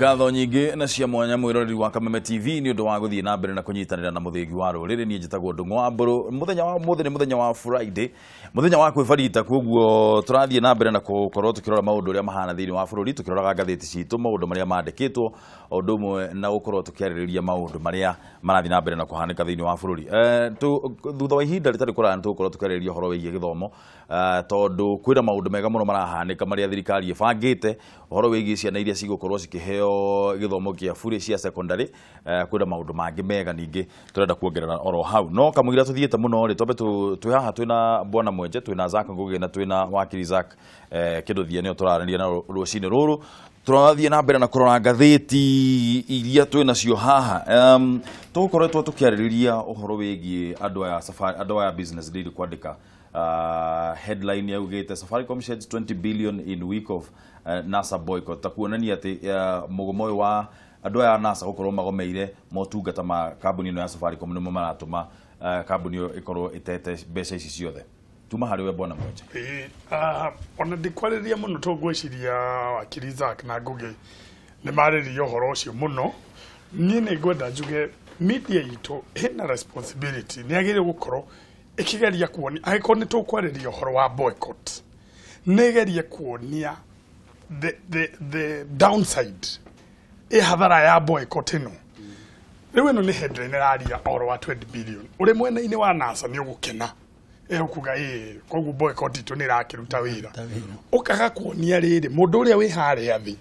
Ngatho nyingĩ na cia mwanya mwĩroreri wa Kameme TV nĩ ũndũ wa gũthiĩ na mbere na kũnyitanĩra na mũthĩgi wa rũrĩrĩ. Niĩ njĩtagwo Ndũng'ũ wa Mbũrũ. Mũthenya wa ũmũthĩ nĩ mũthenya wa Friday, mũthenya wa kwĩbarita, koguo tũrathiĩ na mbere na gũkorwo tũkĩrora maũndũ ũrĩa mahana thĩinĩ wa bũrũri, tũkĩroraga ngathĩti citũ maũndũ marĩa mandĩkĩtwo, o ũndũ ũmwe na gũkorwo tũkĩarĩrĩria maũndũ marĩa marathiĩ na mbere na kũhanĩka thĩinĩ wa bũrũri. Thutha wa ihinda rĩtarĩ kũraya nĩ tũgũkorwo tũkĩarĩrĩria ũhoro wĩgiĩ gĩthomo, tondũ kwĩna maũndũ mega mũno marahanĩka marĩa thirikari ĩbangĩte ũhoro wĩgiĩ ciana iria cigũkorwo cikĩheo gĩthomo kĩa burĩ cia secondary. Kwĩna maũndũ mangĩ mega ningĩ tũrenda kuongerera oro hau, no kamũira tũthiĩte mũno rĩ, twambe twĩ haha twĩna Bwana Mwenje, twĩna Zack Ngugi na twĩna wakiri Zack Kĩndũthia, nĩo tũraranĩria na rũcinĩ rũrũ. Tũrathiĩ na mbere na kũrora ngathĩti iria twĩ nacio haha. Tũgũkoretwo tũkĩarĩrĩria ũhoro wĩgiĩ andũ aya Safari, andũ aya Business Daily kwandĩka headline yaugĩte "Safaricom sheds 20 billion in week of NASA boycott", ta kuonania atĩ mũgomo ũyũ wa andũ aya a NASA gũkorwo magomeire motungata ma kambuni ĩno ya Safaricom nĩmo maratũma kambuni ĩyo ĩkorwo ĩtete mbeca ici ciothe. Tuma harĩ we, Bwana Mwenje. Ĩĩ, ona ndikwarĩria mũno to ngwĩciria wakiri Zack na Ngũgĩ nĩ marĩrĩria ũhoro ũcio mũno. Niĩ nĩ ngwenda njuge media itũ ĩna responsibility, nĩ yagĩrĩirwo gũkorwo ĩkĩgeria kuonia, angĩkorwo nĩ tũkwarĩria ũhoro wa boycott, nĩ ĩgerie kuonia the downside, ĩ hathara ya boycott ĩno. Rĩu ĩno nĩ headline ĩraria ũhoro wa 20 billion. Ũrĩ mwena-inĩ wa NASA nĩ ũgũkena, ĩkuga ĩ koguo boycott itũ nĩ ĩrakĩruta wĩra. Ũkaga kuonia rĩrĩ mũndũ ũrĩa wĩ harĩa thĩ.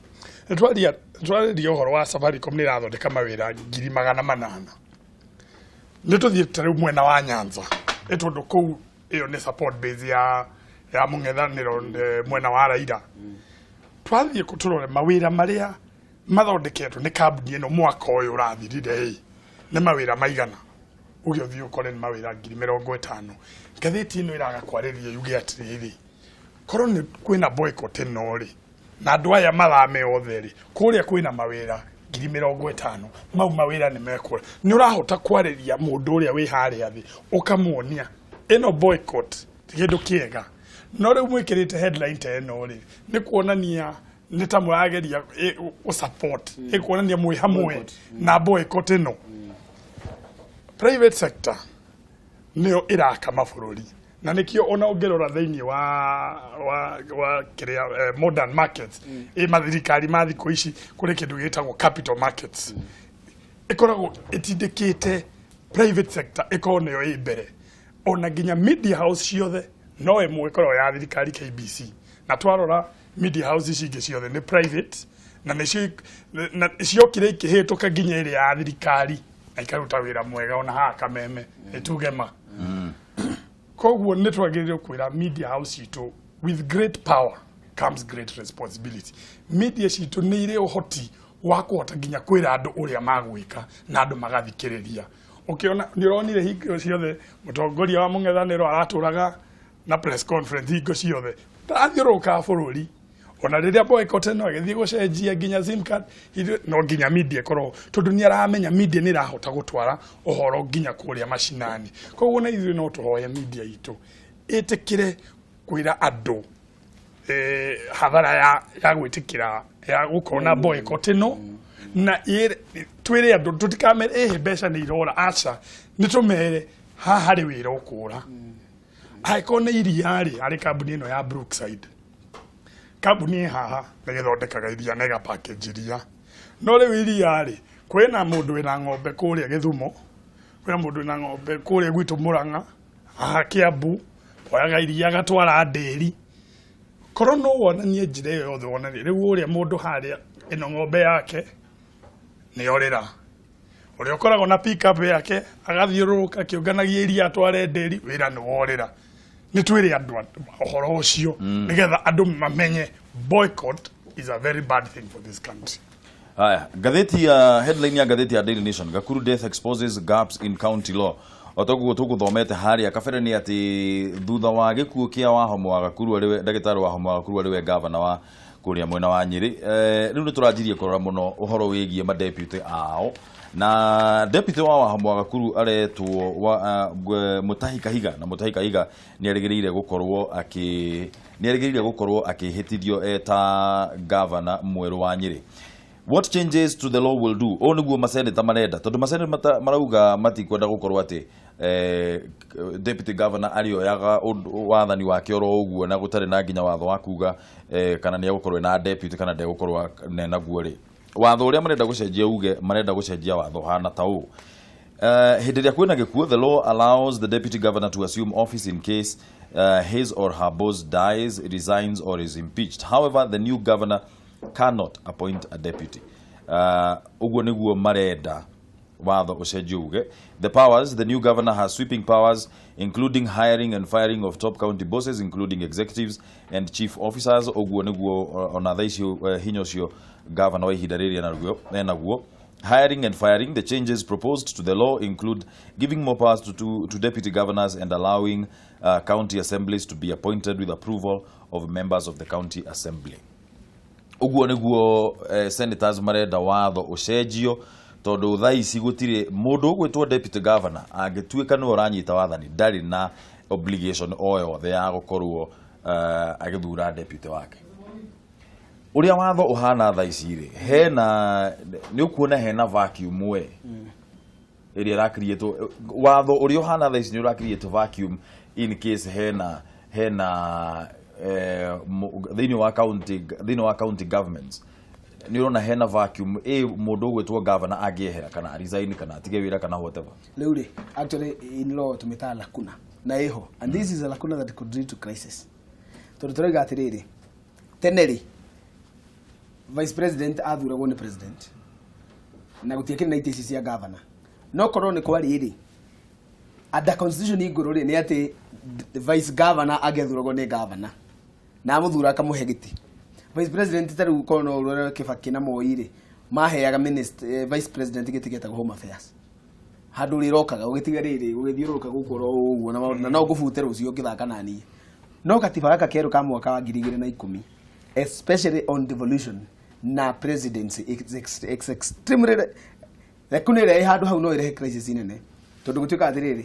Nĩ twarĩria ũhoro wa Safaricom nĩ ĩrathondeka mawĩra 800,000. Nĩ tũthiĩ ta rĩu mwena wa Nyanza, ĩ tondũ kũu ĩyo nĩ support base ya mũng'ethanĩro, mwena wa Raila. Twathiĩ kũ tũrore mawĩra marĩa mathondeketwo nĩ kambuni ĩno mwaka ũyũ ũrathirire, ĩ nĩ mawĩra maigana? Uge ũthiĩ ũkore nĩ mawĩra 50,000. Ngathĩti ĩno ĩraga kwarĩria yuge atĩrĩrĩ, korwo nĩ kwĩna boycott ĩno rĩ, na andũ aya mathame othe rĩ, kũrĩa kwĩna mawĩra 50,000, mau mawĩra nĩ mekũra. Nĩ ũrahota kwarĩria mũndũ ũrĩa wĩ harĩa thĩ, ũkamuonia ĩno boycott ti kĩndũ kĩega. No rĩu mwĩkĩrĩte headline ta ĩno rĩ, nĩ kuonania nĩ ta mũrageria gũ support, ĩ kuonania mwĩ hamwe na boycott ĩno. Private sector nĩyo ĩraka mabũrũri, na nĩkĩo ona ũngĩrora thĩinĩ wa kĩrĩa modern markets, ĩ mathirikari ma thikũ ici, kũrĩ kĩndũ gĩtagwo capital markets, ĩkoragwo ĩtindĩkĩte private sector ĩkorwo nĩyo ĩ mbere. Ona nginya media house ciothe, no ĩmwe ĩkoragwo ya thirikari, KBC, na twarora media house ici ingĩ ciothe nĩ private, na nĩcio na ciokire ikĩhĩtũka nginya ĩrĩa ya thirikari na ikaruta wĩra mwega. Ona haha Kameme ĩtuge ma. Koguo nĩ twagĩrĩirwo kwĩra media house citũ, with great power comes great responsibility. Media citũ nĩ irĩ ũhoti wa kũhota nginya kwĩra andũ ũrĩa magwĩka na andũ magathikĩrĩria. Ũkĩona nĩ ũronire hingo ciothe mũtongoria wa mũng'ethanĩro aratũraga na press conference hingo ciothe, ndarathiũrũrũkaga bũrũri. Ona rĩrĩa boycott ĩno ĩgĩthiĩ gũcenjia nginya SIM card, no nginya media ĩkorwo, tondũ nĩ aramenya media nĩ ĩrahota gũtwara ũhoro nginya kũrĩa macinani. Koguo na ithuĩ no tũhoye media itũ ĩtĩkĩre kwĩra andũ hathara ya gwĩtĩkĩra ya gũkorwo na boycott ĩno, na twĩre andũ, tũtikamere ĩhĩ mbeca nĩ irora, aca, nĩ tũmere haha harĩ wĩra ũkũra. Angĩkorwo nĩ iria rĩ, harĩ kambuni ĩno ya Brookside, kambuni ĩ haha nĩ gĩthondekaga iria na ĩga package iria. No rĩu iria rĩ, kwĩna mũndũ wĩna ng'ombe kũrĩa Gĩthumo, kwĩna mũndũ wĩna ng'ombe kũrĩa gwitũ Mũrang'a, haha Kĩambu, oyaga iria agatwara ndĩri. Korwo no wonanie njĩra ĩyo yothe, wonanie rĩu ũrĩa mũndũ harĩa ĩno ng'ombe yake nĩ yorĩra, ũrĩa ũkoragwo na pick-up yake agathiũrũrũka akĩũnganagia iria atware ndĩri, wĩra nĩ worĩra. Nĩ twĩre andũ ũhoro ũcio nĩgetha andũ mamenye boycott is a very bad thing for this country. Haya, ngathĩti ya headline ya ngathĩti ya Daily Nation, "Gakuru death exposes gaps in county law". O toguo tũgũthomete harĩa kabere nĩ atĩ thutha wa gĩkuũ kĩa Wahomo wa Gakuru, arĩwe ndagĩtarĩ Wahomo wa Gakuru, arĩwe gavana wa kũrĩa mwena wa Nyĩrĩ, rĩu nĩ tũranjirie kũrora mũno ũhoro wĩgiĩ madeputy ao, na deputy wa Wahomo wa Gakuru aretwo wa, Mutahi Kahiga, na Mutahi Kahiga nĩ erĩgĩrĩire gũkorwo akĩhĩtithio eta gavana mwerũ wa Nyĩrĩ. What changes to the law will do, ũũ nĩguo maseneta marenda, tondũ maseneta marauga matikwenda gũkorwo atĩ deputy governor arĩoyaga wathani wake oro ũguo na gũtarĩ na nginya watho wa kuga kana nĩ egũkorwo na deputy kana ndegũkorwo naguo rĩ. Watho ũrĩa marenda gũcenjia, uge marenda gũcenjia watho hana ta ũũ: hĩndĩ ĩrĩa kwĩna gĩkuũ, the law allows the deputy governor to assume office in case his or her boss dies, resigns or is impeached. However, the new governor cannot appoint a deputy. Ũguo nĩguo marenda watho ũcenjio uge. The powers: the new governor has sweeping powers, including hiring and firing of top county bosses, including executives and chief officers. Ũguo nĩguo ona thaa ici hinya ũcio governor wa ihinda rĩrĩ enaguo. Hiring and firing: the changes proposed to the law include giving more powers to deputy governors and allowing county assemblies to be appointed with approval of members of the county assembly. Ũguo nĩguo senators marenda watho ũcenjio, tondũ thaa ici gũtirĩ mũndũ ũgwĩtwo deputy governor angĩtuĩka nĩwe ũranyita wathani, ndarĩ na obligation o yothe ya gũkorwo agĩthura deputy wake. Ũrĩa watho ũhana thaa ici rĩ, hena nĩ ũkuona hena vacuum we ĩrĩa ĩrakiriĩtwo. Watho ũrĩa ũhana thaa ici nĩ ũrakiriĩtwo vacuum in case hena thĩinĩ wa county governments, nĩ ũrona hena vacuum ĩ mũndũ ũgwĩtwo governor angĩehera kana resign kana atige wĩra kana whatever. Rĩu rĩ, actually in law tũmĩtaga lacuna na ĩho, and this is a lacuna that could lead to crisis, tondũ tũrauga atĩrĩrĩ, tene rĩ, vice president athuragwo nĩ president na gũtiakĩrĩ na itĩ ici cia governor. No korwo nĩ kwarĩ rĩ, under constitution igũrũ rĩ, nĩ atĩ vice governor angĩathuragwo nĩ governor na amũthura akamũhe gĩtĩ. Vice president, ta rĩu korwo no ũrore Kibaki na Moi rĩ, maheaga minister, vice president gĩtĩ gĩtagwo Home Affairs, handũ rĩrokaga ũgĩtiga rĩrĩ gũgĩthiũrũrũka gũkũ oro ũguo na maũndũ, na no ngũbute rũciũ ũngĩthaka naniĩ. No katiba gaka kerũ ka mwaka wa 2010, especially on devolution na presidency, it's extremely lacuna ĩrĩa ĩ handũ hau no ĩrehe crisis nene, tondũ gũtuĩka atĩrĩrĩ,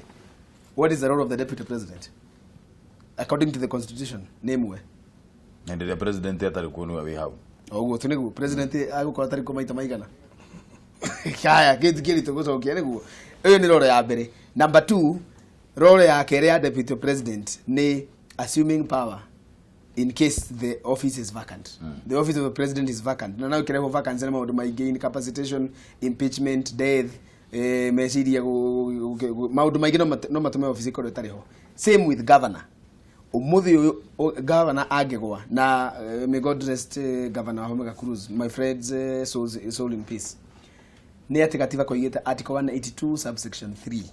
what is the role of the deputy president according to the constitution? Nĩ ĩmwe. Hĩndĩ ĩrĩa president atarĩ kuo, nĩwe wĩ hau. Ũguo tu nĩguo president agũkorwo atarĩ kuo maita maigana. Haya, kĩndũ kĩritũ gũcokia nĩguo ĩyo nĩ role ya mbere. Number two, role ya kerĩ ya deputy president nĩ assuming power in case the office is vacant, the office of the president is vacant, na no ĩkĩrehwo vacancy nĩ maũndũ maingĩ: incapacitation, impeachment, death, meciria, maũndũ maingĩ no matũme office ĩkorwo ĩtarĩ ho. Same with governor. Umuthi uyu governor angĩgwa na may God rest Governor Wahome Cruz, my friend's soul in peace, nĩ atĩ gatiba koigĩte article 182 subsection 3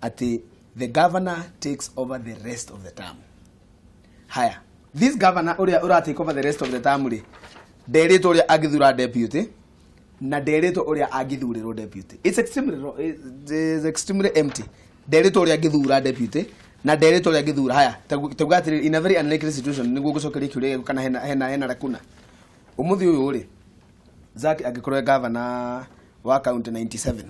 atĩ the governor takes over the rest of the term. Haya, this governor ũrĩa ũra take over the rest of the term rĩ, nderĩtwo ũrĩa angĩthura deputy na nderĩtwo ũrĩa angĩthurĩrwo deputy. It's extremely empty. Nderĩtwo ũrĩa angĩthura deputy na nderĩtwo ũrĩa angĩthura. Haya, tauga atĩrĩrĩ, in a very unlikely situation, nĩguo gũcokeria kĩũria gĩaku kana hena lacuna ũmũthĩ ũyũ rĩ, Zack angĩkorwo e governor wa county 97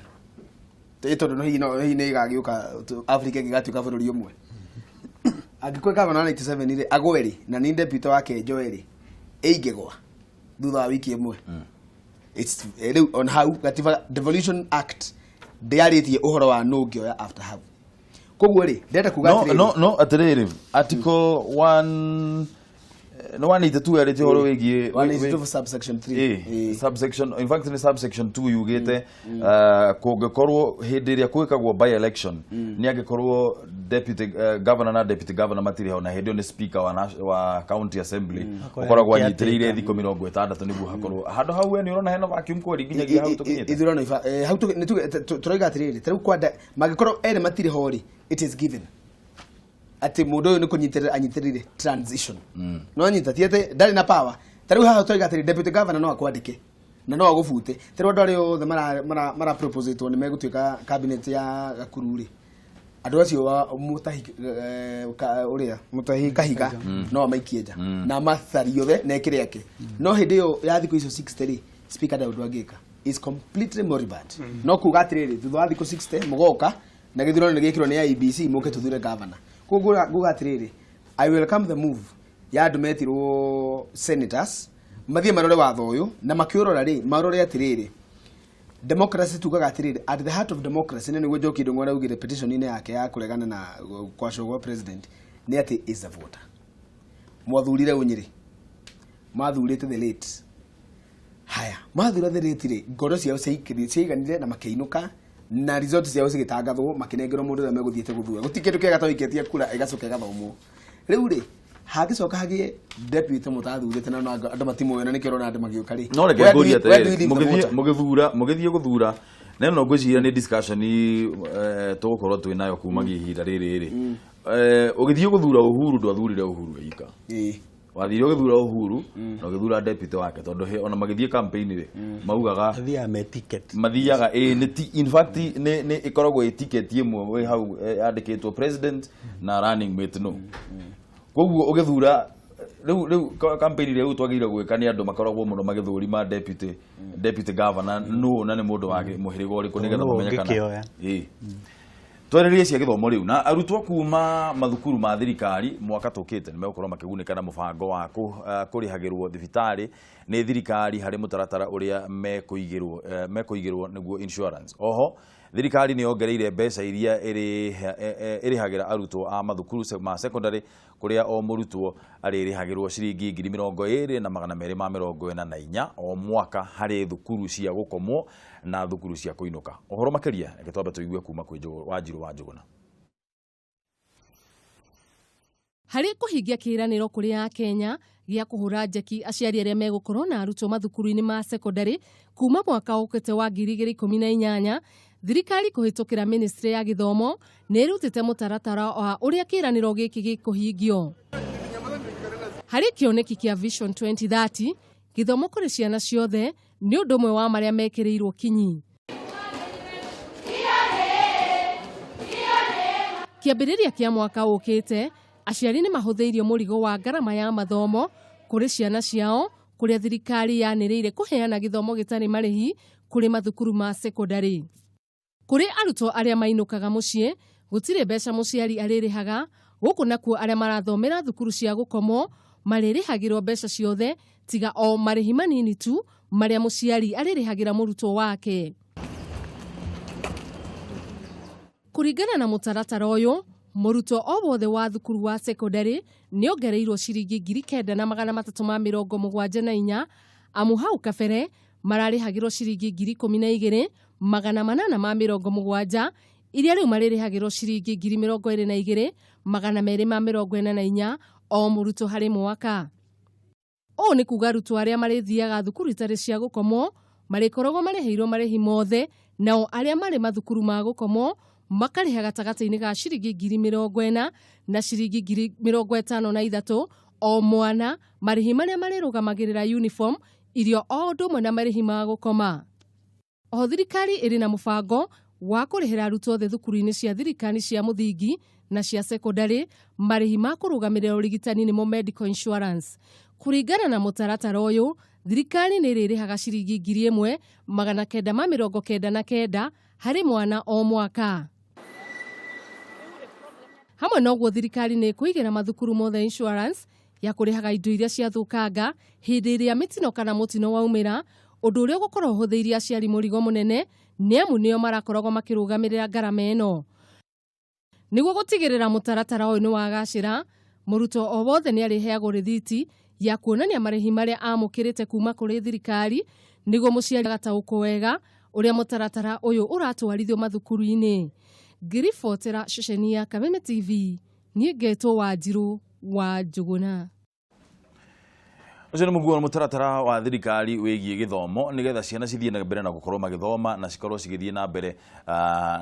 ĩ, tondũ no hihi no hihi nĩ ĩgagĩũka Africa ĩngĩgatuĩka bũrũri ũmwe, angĩkorwo governor wa 97 rĩ, agwe rĩ, na nĩ deputy wake njoe rĩ, ĩingĩgwa thutha wa wiki ĩmwe. It's rĩu on hau gatiba Devolution Act ndĩarĩtie ũhoro wa nũ ũngĩoya after hau. Koguo rĩ, ndĩrenda kuga No. atĩrĩrĩ, No, atĩrĩrĩ, article 1 no 182 yarĩtie ũhoro wĩgiĩ 182 subsection 3. Subsection, in fact nĩ subsection 2 yugĩte kũngĩkorwo hĩndĩ ĩrĩa gwĩkagwo by election, nĩ angĩkorwo deputy governor na deputy governor matirĩ ho, na hĩndĩ ĩyo nĩ speaker wa county assembly ũkoragwo anyitĩrĩire thikũ 60 nĩguo hakorwo handũ hau. We nĩ ũrona hena vacuum kweri nginyagia hau tũkinyĩte? Ithurano hau tũroiga atĩrĩrĩ, ta rĩu kwanda mangĩkorwo erĩ matirĩ ho rĩ, it is given atĩ mũndũ ũyũ nĩ kũnyitĩrĩra anyitĩrĩire transition. No anyita, ti atĩ ndarĩ na power. Ta rĩu haha tũroiga atĩrĩ, deputy governor no akwandĩke na no agũbute. Ta rĩu andũ arĩa othe mara proposetwo nĩ megũtuĩka cabinet ya Gakuru rĩ, andũ acio wa Mutahi, ũrĩa Mutahi Kahiga, no amaikie nja na mathari othe na ĩkĩre ake. No hĩndĩ ĩyo ya thikũ icio 60 rĩ, speaker ndarĩ ũndũ angĩka, is completely moribund. No kuga atĩrĩrĩ, thutha wa thikũ 60 mũgoka na gĩthurano nĩ gĩkĩrwo nĩ IEBC, mũke tũthure governor. Koguo nguga atĩrĩrĩ, I welcome the move ya andũ metirwo senators. Mathiĩ marore watho ũyũ, na makĩũrora rĩ, marore atĩrĩrĩ, democracy tugaga atĩrĩrĩ, at the heart of democracy, na nĩguo Njoki Ndung'u araugire petition-inĩ yake ya kũregana na kwacwo gwa president, nĩ atĩ is a voter. Mwathurire ũ Nyĩrĩ? Mathurĩte the late. Haya, mathura the late rĩ, ngoro ciao ciaiganire na makĩinũka, na result ciao cigĩtangathwo, makĩnengerwo mũndũ ũrĩa megũthiĩte gũthura. Gũtirĩ kĩndũ kĩega ta ũikĩtie kura ĩgacoka ĩgathomwo. Rĩu rĩ, hangĩcoka hagĩe deputy mũtathurĩte na andũ matimũĩ, na nĩkĩo ũrona andũ magĩũka rĩ. No reke Where do ngũrie where do atĩrĩrĩ, you leave the mũgĩthiĩ voter? Mũgĩthura, mũgĩthiĩ gũthura na ĩno ngwĩciria nĩ discussion tũgũkorwo twĩ nayo kumagia ihinda rĩrĩ rĩ. Ũgĩthiĩ gũthura Uhuru, ndwathurire Uhuru wika. Wathire ũgĩthura Uhuru na ũgĩthura deputy wake, tondũ ona magĩthiĩ campaign rĩ, maugaga Mathiaga me ticket. Mathiaga ĩ nĩ ti, in fact nĩ ĩkoragwo ĩ ticket ĩmwe wĩ hau, yandĩkĩtwo president na running mate. No koguo ũgĩthura rĩu campaign ĩrĩa rĩu twagĩrĩire gwĩka nĩ andũ makoragwo mũno magĩthũrima deputy governor nũ, na nĩ mũndũ wa mũhĩrĩga ũrĩkũ, nĩgetha Nũ mamenye kana ũngĩkĩoya. Ĩ. Twarĩrie cia gĩthomo rĩu, na arutwo kuma mathukuru ma thirikari mwaka tũkĩte nĩ megũkorwo makĩgunĩka na mũbango wa kũrĩhagĩrwo thibitarĩ nĩ thirikari harĩ mũtaratara ũrĩa mekũigĩrwo nĩguo insurance. Oho thirikari nĩ yongereire mbeca iria ĩrĩhagĩra arutwo a mathukuru ma secondary, kũrĩa o mũrutwo arĩrĩhagĩrwo ciringi 20,244 o mwaka harĩ thukuru cia gũkomwo na thukuru cia kũinũka. Ũhoro makĩria, reke twambe tũigue kuma kwĩ Wanjiru wa Njũgũna. Harĩ kũhingia kĩĩranĩro kũrĩ Akenya gĩa kũhũra njeki aciari arĩa megũkorwo na arutwo mathukuru-inĩ ma secondary kuma mwaka ũkĩte wa 2018, thirikari kũhĩtũkĩra ministry ya gĩthomo nĩ ĩrutĩte mũtaratara wa ũrĩa kĩĩranĩro gĩkĩ gĩkũhingio. Harĩ kĩoneki kĩa Vision 2030, gĩthomo kũrĩ ciana ciothe nĩ ũndũ ũmwe wa marĩa mekĩrĩirwo kinyi. Kĩambĩrĩria kĩa mwaka ũkĩte, aciari nĩ mahũthĩirio mũrigo wa ngarama ya mathomo kũrĩ ciana ciao, kũrĩa thirikari yanĩrĩire kũheana gĩthomo gĩtarĩ marĩhi kũrĩ mathukuru ma secondary. Kũrĩ arutwo arĩa mainũkaga mũciĩ, gũtirĩ mbeca mũciari arĩrĩhaga. Gũkũ nakuo arĩa marathomera thukuru cia gũkomwo marĩrĩhagĩrwo mbeca ciothe tiga o marĩhi manini tu marĩa mũciari arĩrĩhagĩra mũrutwo wake. Kũringana na mũtaratara ũyũ, mũrutwo o wothe wa thukuru wa secondary nĩ ongereirwo ciringi 9,374, amu hau kabere mararĩhagĩrwo ciringi 12,870, iria rĩu marĩrĩhagĩrwo ciringi 22,244 o mũrutwo harĩ mwaka. Ũũ nĩ kuga arutwo arĩa marĩthiaga thukuru itarĩ cia gũkomwo marĩkoragwo marĩhĩirwo marĩhi mothe, nao arĩa marĩ mathukuru ma gũkomwo makarĩha gatagatĩ-inĩ ga ciringi 40,000 na ciringi 53,000 o mwana, marĩhi marĩa marĩrũgamagĩrĩra uniform, irio o ũndũ ũmwe na marĩhi ma gũkoma. Oho thirikari ĩrĩ na mũbango wa kũrĩhĩra arutwo othe thukuru-inĩ cia thirikari cia mũthingi na cia secondary marĩhi ma kũrũgamĩrĩra ũrigitani, nĩmo medical insurance. Kũringana na mũtaratara ũyũ, thirikari nĩ ĩrĩrĩhaga ciringi 1,999 harĩ mwana o mwaka. Hamwe na ũguo, thirikari nĩ ĩkũigĩra mathukuru mothe insurance ya kũrĩhaga indo iria ciathũkanga hĩndĩ ĩrĩa mĩtino kana mũtino waumĩra, ũndũ ũrĩa ũgũkorwo ũhũthĩirie aciari mũrigo mũnene, nĩ amu nĩo marakoragwo makĩrũgamĩrĩra ngarama ĩno. Nĩguo gũtigĩrĩra mũtaratara ũyũ nĩ wagacĩra, mũrutwo o wothe nĩ arĩheagwo rĩthiti ya kuonania marĩhi marĩa amũkĩrĩte kuma kũrĩ thirikari, nĩguo mũciari agataũkwo wega ũrĩa mũtaratara ũyũ ũratwarithio mathukuru-inĩ. Ngĩribotera ceceni ya Kameme TV, niĩ ngetwo Wanjiru wa Njũgũna. Ũcio nĩ mũguo mũtaratara wa thirikari wĩgiĩ gĩthomo, nĩgetha ciana cithiĩ na mbere na gũkorwo magĩthoma na cikorwo cigĩthiĩ na mbere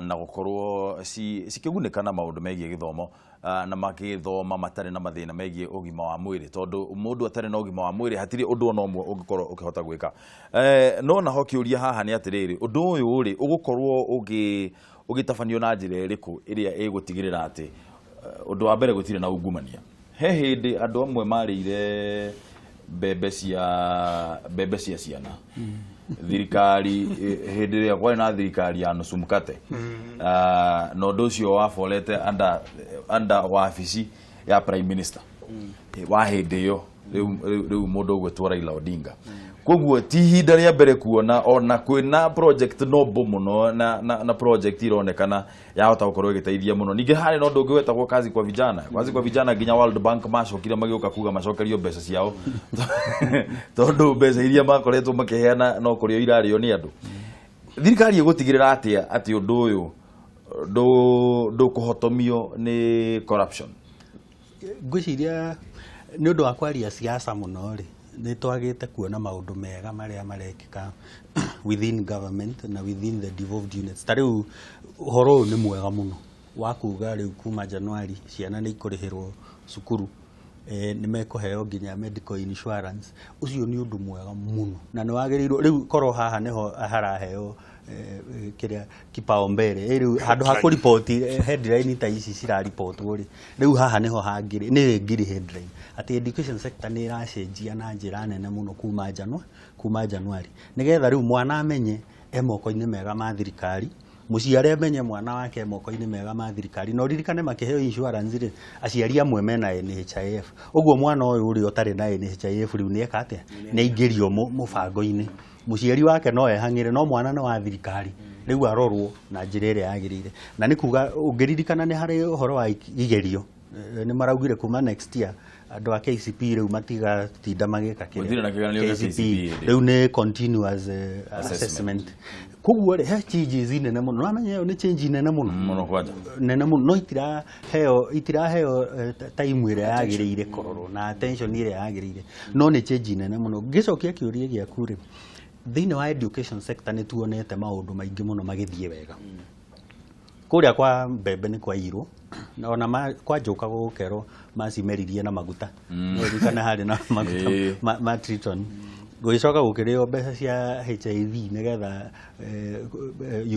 na gũkorwo cikĩgunĩka na maũndũ megiĩ gĩthomo, na magĩthoma matarĩ na mathĩna megiĩ ũgima wa mwĩrĩ, tondũ mũndũ atarĩ na ũgima wa mwĩrĩ hatirĩ ũndũ ona ũmwe ũngĩkorwo ũkĩhota gwĩka. No naho kĩũria haha nĩ atĩrĩrĩ, ũndũ ũyũ rĩ, ũgũkorwo ũgĩtabanio na njĩra ĩrĩkũ ĩrĩa ĩgũtigĩrĩra atĩ ũndũ wa mbere gũtirĩ na ungumania? He hĩndĩ andũ amwe marĩire mbembe cia ciana thirikari, hĩndĩ ĩrĩa kwarĩ na thirikari ya nusu mkate. Na ũndũ ũcio waborete under wabici ya prime minister wa hĩndĩ ĩyo. Rĩu mũndũ ũgwĩtwo Raila Odinga. Koguo ti ihinda rĩa mbere kuona ona kwĩna project noble mũno na project ironekana yahota gũkorwo ĩgĩteithia mũno. Ningĩ harĩ na ũndũ ũngĩ wetagwo Kazi kwa Vijana. Kazi kwa Vijana, nginya World Bank macokire magĩũka kuga macokerio mbeca ciao, tondũ mbeca iria makoretwo makĩheana no kũrĩo irarĩo nĩ andũ. Thirikari ĩgũtigĩrĩra atĩa atĩ ũndũ ũyũ ndũkũhotomio nĩ corruption? Ngwĩciria nĩ ũndũ wa kwaria siasa mũno rĩ, nĩ twagĩte kuona maũndũ mega marĩa marekĩka within government na within the devolved units. Ta rĩu ũhoro ũyũ nĩ mwega mũno wa kuga rĩu kuma Januari ciana nĩ ikũrĩhĩrwo cukuru, nĩ mekũheo nginya medical insurance. Ũcio nĩ ũndũ mwega mũno na nĩ wagĩrĩirwo rĩu korwo haha nĩho haraheo kĩrĩa kipaumbele. Rĩu handũ ha kũriboti headline ta ici ciraribotwo rĩ, rĩu haha nĩho hangĩrĩ nĩ ngiri headline atĩ education sector nĩ ĩracenjia na njĩra nene mũno kuma Januari, nĩgetha rĩu mwana amenye e moko-inĩ mega ma thirikari, mũciari amenye mwana wake e moko-inĩ mega ma thirikari. Na ũririkane makĩheo insurance rĩ, aciari amwe mena NHIF, ũguo mwana ũyũ ũrĩa ũtarĩ na NHIF rĩu nĩ eka atĩa? Nĩ aingĩrio mũbango-inĩ. Mũciari wake no ehang'ĩre, no mwana nĩ wa thirikari, rĩu arorwo na njĩra ĩrĩa yagĩrĩire. Na nĩ kuga ũngĩririkana nĩ harĩ ũhoro wa igerio, nĩ maraugire kuma next year andũ a KCPE rĩu matigatinda magĩka kĩrĩa. Gũtirĩ na kĩgeranio gĩa KCPE. KCPE. Rĩu nĩ continuous assessment. Assessment. Koguo rĩ, he changes nene mũno. Nĩwamenya ĩyo nĩ change nene mũno. Mũno kwanja. Nene mũno, no itiraheo time ĩrĩa yagĩrĩire kũrorwo na attention ĩrĩa yagĩrĩire, no nĩ change nene mũno. Ngĩcokia kĩũria gĩaku rĩ, thĩinĩ wa education sector nĩ tuonete maũndũ maingĩ mũno magĩthiĩ wega. Kũrĩa kwa mbembe nĩ kwaiyirwo, na ona kwanjũka gũkerwo macimeririe na maguta. No ririkana harĩ na maguta ma Triton. Gũgĩcoka gũkĩrĩo mbeca cia HIV nĩgetha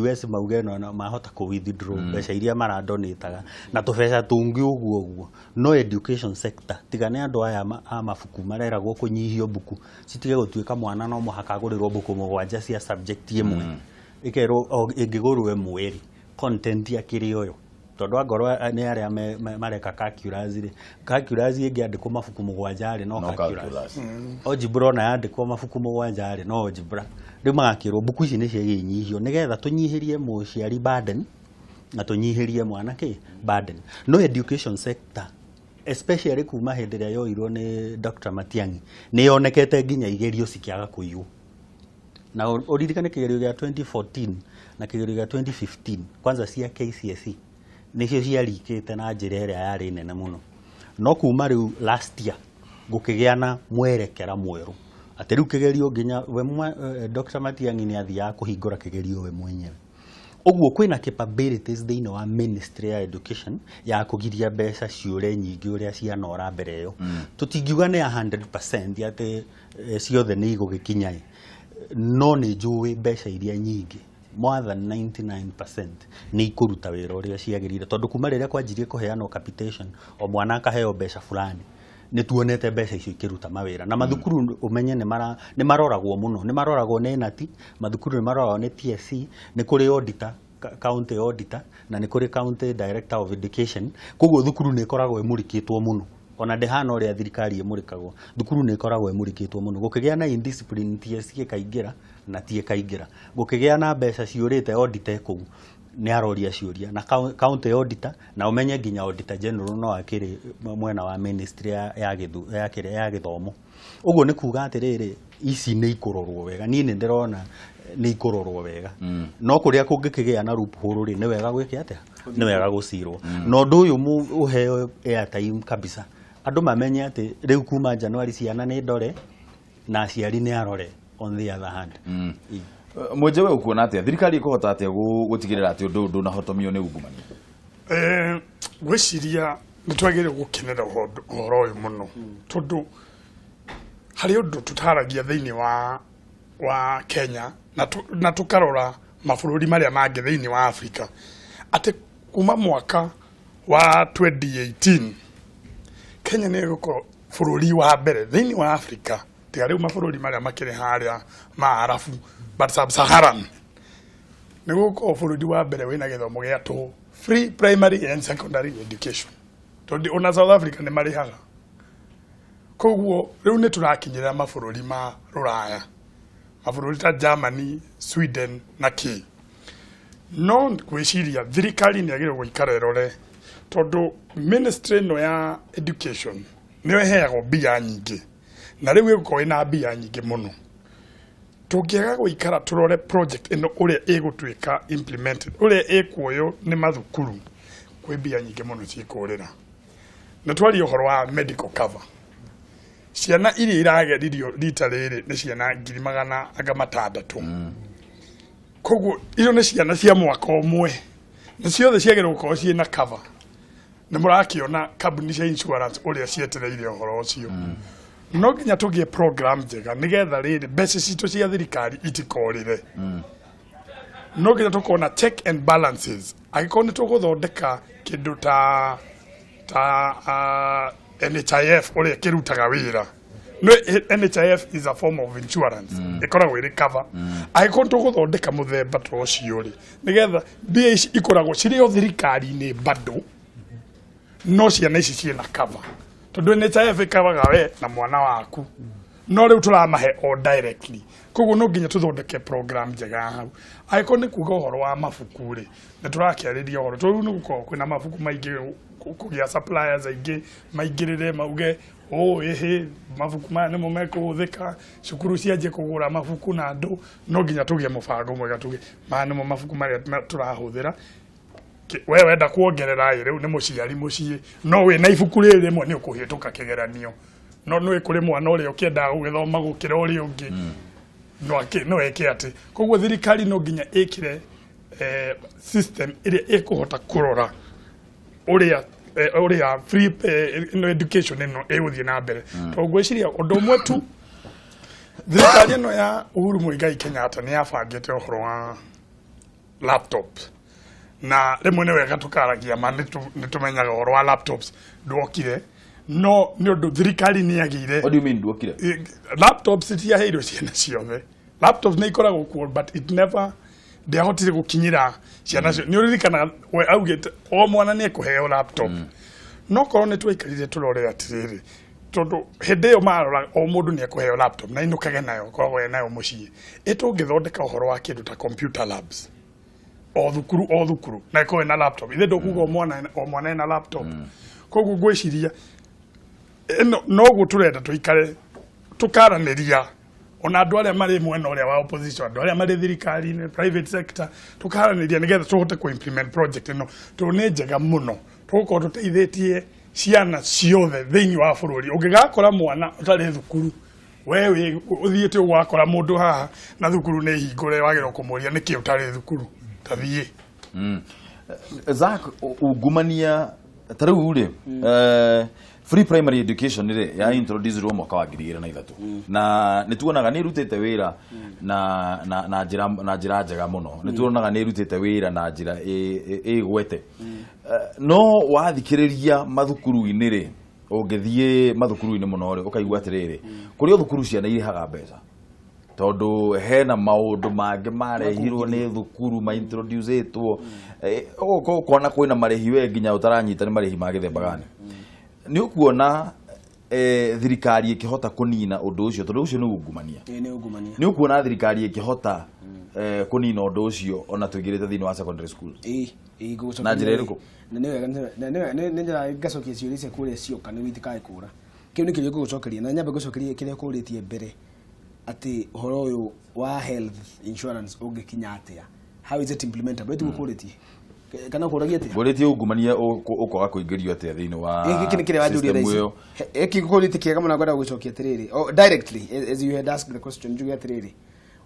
US mauge no mahota kũ withdraw mbeca iria maradonĩtaga na tũbeca tũngĩ ũguo ũguo. No education sector, tiga nĩ andũ aya a mabuku mareragwo kũnyihio mbuku citige gũtuĩka mwana no mũhaka agũrĩrwo mbuku mũgwanja cia subject ĩmwe, ĩkerwo o ĩngĩgũrwo ĩmwe rĩ, content akĩrĩ ũyũ, tondũ angorwo nĩ arĩa mareka calculus rĩ, calculus ĩngĩandĩkwo mabuku mũgwanja rĩ, no No calculus. Calculus. Algebra ona yandĩkwo mabuku mũgwanja rĩ, no algebra. Rĩu magakĩrwo mbuku ici nĩ ciagĩrĩire inyihio nĩgetha tũnyihĩrie mũciari burden na tũnyihĩrie mwana kĩ burden. No education sector, especially kuma hĩndĩ ĩrĩa yoirwo nĩ Dr. Matiang'i, nĩ yonekete nginya igerio cikĩaga kũiywo. Na ũririkane kĩgerio gĩa 2014 na kĩgerio gĩa 2015, kwanza cia KCSE nĩcio ciarikĩte na njĩra ĩrĩa yarĩ nene mũno. No kuma rĩu last year gũkĩgĩa na mwerekera mwerũ atĩ rĩu kĩgerio nginya we Dr. Matiang'i nĩ athiaga kũhingũra kĩgerio we mwenyewe. Ũguo kwĩna capabilities thĩinĩ wa ministry ya education ya kũgiria mbeca ciũre nyingĩ ũrĩa cianora mbere ĩyo. Tũtingiuga nĩ 100% atĩ ciothe nĩ igũgĩkinya ĩ, no nĩ njũĩ mbeca iria nyingĩ, more than 99%, nĩ ikũruta wĩra ũrĩa ciagĩrĩire, tondũ kuma rĩrĩa kwanjirie kũheanwo capitation, o mwana akaheo mbeca fulani, nĩ tuonete mbeca icio ikĩruta mawĩra. Na mathukuru ũmenye nĩ maroragwo mũno, nĩ maroragwo nĩ nati mathukuru, nĩ maroragwo nĩ TSC, nĩ kũrĩ auditor, county auditor, na nĩ kũrĩ county director of education. Koguo thukuru nĩ ĩkoragwo ĩmũrĩkĩtwo mũno, ona ndĩhana ũrĩa thirikari ĩmũrĩkagwo. Thukuru nĩ ĩkoragwo ĩmũrĩkĩtwo mũno. Gũkĩgĩa na indiscipline, TSC ĩkaingĩra na T ĩkaingĩra. Gũkĩgĩa na mbeca ciũrĩte, auditor kũu nĩ aroria ciũria na county auditor, na ũmenye nginya auditor general no akĩrĩ mwena wa ministry ya kĩrĩa ya gĩthomo. Ũguo nĩ kuga atĩrĩrĩ, ici nĩ ikũrorwo wega. Niĩ nĩ ndĩrona nĩ ikũrorwo wega, no kũrĩa kũngĩkĩgĩa na loophole rĩ, nĩ wega gwĩke atĩa? Nĩ wega gũcirwo. Na ũndũ ũyũ ũheo airtime kabisa, andũ mamenye atĩ rĩu kuma Januari ciana nĩ ndore na aciari nĩ arore on the other hand. Mwenje, we ũkuona atĩa? Thirikari ĩkũhota atĩa gũtigĩrĩra atĩ ũndũ ũyũ ndũnahotomio nĩ ungumania? Ngwĩciria nĩ twagĩrĩirwo gũkenera ũhoro ũyũ mũno, tondũ harĩ ũndũ tũtaragia thĩinĩ wa Kenya na tũkarora mabũrũri marĩa mangĩ thĩinĩ wa Afrika, atĩ kuma mwaka wa 2018 Kenya nĩ ĩgũkorwo bũrũri wa mbere thĩinĩ wa Afrika, tiga rĩu mabũrũri marĩa makĩrĩ harĩa ma Arabu, but sub-Saharan nĩ gũkorwo bũrũri wa mbere wĩna gĩthomo gĩa tũhũ, free primary and secondary education, tondũ ona South Africa nĩ marĩhaga. Koguo rĩu nĩ tũrakinyĩra mabũrũri ma rũraya, mabũrũri ta Germany, Sweden na kĩ. No ngwĩciria thirikari nĩ yagĩrĩirwo gũikara ĩrore, tondũ ministry ĩno ya education nĩyo ĩheagwo mbia nyingĩ, na rĩu ĩgũkorwo ĩna mbia nyingĩ mũno. Tũngĩaga gũikara tũrore project ĩno ũrĩa ĩgũtuĩka implemented, ũrĩa ĩkuoywo nĩ mathukuru, kwĩ mbia nyingĩ mũno cikũrĩra. Na twaria ũhoro wa medical cover, ciana iria irageririo rita rĩrĩ nĩ ciana 600,000. Koguo icio nĩ ciana cia mwaka ũmwe, na ciothe ciagĩrĩirwo gũkorwo ciĩna cover. Nĩ mũrakĩona kambuni cia insurance ũrĩa cietereire ũhoro ũcio. No nginya tũgĩe program njega nĩgetha rĩrĩ mbeca citũ cia thirikari itikorĩre. No nginya tũkorwo na check and balances. Angĩkorwo nĩ tũgũthondeka kĩndũ ta NHIF ũrĩa kĩrutaga wĩra, no NHIF is a form of insurance, ĩkoragwo ĩrĩ cover. Angĩkorwo nĩ tũgũthondeka mũthemba ta ũcio rĩ, nĩgetha mbia ici ikoragwo cirĩ o thirikari-inĩ bado, no ciana ici ciĩna cover, tondũ NHIF ĩkavaga we na mwana waku, no rĩu tũramahe o directly. Koguo no nginya tũthondeke program njega hau. Angĩkorwo nĩ kuga ũhoro wa mabuku rĩ, nĩ tũrakĩarĩria ũhoro tondũ rĩu nĩ gũkoragwo kwĩna mabuku maingĩ, kũgĩa suppliers aingĩ maingĩrĩre mauge ũ ĩhĩ mabuku maya nĩmo mekũhũthĩka, cukuru cianjie kũgũra mabuku na andũ. No nginya tũgĩe mũbango mwega, tuge maya nĩmo mabuku marĩa tũrahũthĩra. We wenda kuongerera ĩ, rĩu nĩ mũciari mũciĩ, no wĩna ibuku rĩrĩ rĩmwe nĩ ũkũhĩtũka kĩgeranio, no nĩ kũrĩ mwana ũrĩa ũkĩendaga gũgĩthoma gũkĩra ũrĩa ũngĩ, no eke atĩ. Koguo thirikari no nginya ĩkĩre system ĩrĩa ĩkũhota kũrora ũrĩa free ĩno education ĩno ĩgũthiĩ na mbere, tondũ ngwĩciria ũndũ ũmwe tu, thirikari ĩno ya Uhuru Muigai Kenyatta nĩ yabangĩte ũhoro wa laptop, na rĩmwe nĩ wega tũkaragia ma nĩ tũmenyaga ũhoro wa laptops ndwokire, no nĩ ũndũ thirikari nĩ yagĩire. What do you mean ndwokire? Laptops itiaheirwo ciana ciothe. Laptops nĩ ikoragwo kuo, but it never, ndiahotire gũkinyĩra ciana cio. Nĩ ũririkanaga we augĩte o mwana nĩ ekũheo laptop? No korwo nĩ twaikarire tũrore atĩrĩrĩ, tondũ hĩndĩ ĩyo marora o mũndũ nĩ ekũheo laptop na inũkage nayo, koragwo e nayo mũciĩ, ĩ tũngĩthondeka ũhoro wa kĩndũ ta computer labs o thukuru o thukuru na ĩkorwo ĩna laptop, ithe ndũkuga o mwana ena laptop. Koguo ngwĩciria ĩno noguo tũrenda tũikare tũkaranĩria, ona andũ arĩa marĩ mwena ũrĩa wa opposition, andũ arĩa marĩ thirikari-inĩ, private sector, tũkaranĩria nĩgetha tũhote kũ implement project ĩno, tondũ nĩ njega mũno. Tũgũkorwo tũteithĩtie ciana ciothe thĩinĩ wa bũrũri. Ũngĩgakora mwana ũtarĩ thukuru, we wĩ ũthiĩte ũgakora mũndũ haha na thukuru nĩ hingũre, wagĩrĩirwo kũmũria nĩkĩ ũtarĩ thukuru, ta thiĩ. Zak, ungumania ta rĩu rĩ, free primary education rĩ ya introducirwo mwaka wa 2003, na nĩ tuonaga nĩ ĩrutĩte wĩra na njĩra njega mũno. Nĩ tuonaga nĩ ĩrutĩte wĩra na njĩra ĩgwete. No wathikĩrĩria mathukuru-inĩ rĩ, ũngĩthiĩ mathukuru-inĩ mũno rĩ, ũkaigua atĩrĩrĩ, kũrĩ o thukuru ciana irĩhaga mbeca, tondũ hena maũndũ mangĩ marehirwo nĩ thukuru maintroducĩtwo. Ũgoka ũkona kwĩna marĩhi we nginya ũtaranyita nĩ marĩhi ma gĩthemba gani. Nĩ ũkuona thirikari ĩkĩhota kũnina ũndũ ũcio, tondũ ũcio nĩ ungumania? Ĩĩ, nĩ ungumania. Nĩ ũkuona thirikari ĩkĩhota kũnina ũndũ ũcio ona tũingĩrĩte thĩinĩ wa secondary school? Ĩĩ, ngũgũcokeria. Na njĩra ĩrĩkũ? Na nĩ wega, na nĩ njĩra ngacokia ciũria icio kũrĩa cioka nĩguo itikae kũra. Kĩu nĩ kĩũria ngũgũcokeria, na nyambe ngũcokerie kĩrĩa ũkũrĩtie mbere, atĩ ũhoro ũyũ wa health insurance ũngĩkinya atĩa, how is it implementable? Ĩtiguo kũrĩtie kana ũkũragia atĩa? Ngũrĩtie ungumania ũkoga kũingĩrio atĩa thĩinĩ wa Gĩkĩ nĩ kĩrĩa wanjũria thaa system ici. ĩyo? Gĩkĩ ngũkũrĩtie kĩega mũno, ngwenda gũgĩcokia atĩrĩrĩ, oh, directly as you had asked the question, njuge atĩrĩrĩ,